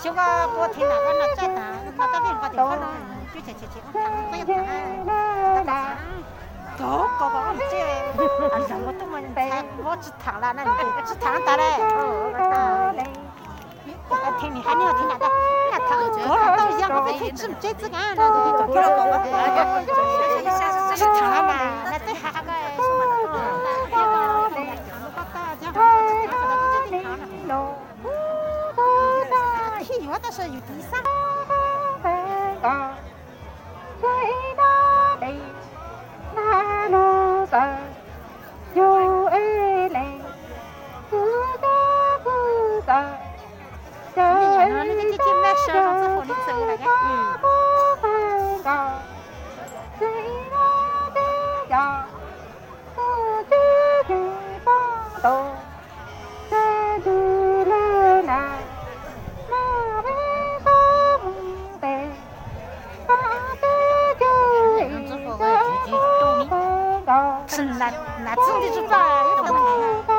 Xyov koj ua thib nam koj noj tsaij tas, koj tab vij qhov tias koj noj cub chais chais chais koj tham koj yuav tham, koj koj koj mus tsev, a zog ua tuaj mas ntxhais vov tsis tham lawm na, tsis tham tas lawm. Thib ni hais ni thib nam tas, tham koj tau yog koj peb thib tsis mus tsev txij kav no, tsis tham na, na tej has koj, koj tau yog koj tsis tham, koj tsis tham na. Thib yuav tab sis yus tiv xab. Ib yam no nej coj coj maj sa zoo txoj hauv li txawm lawm ne. Tsis nas txij nti tsis paj ib qho no.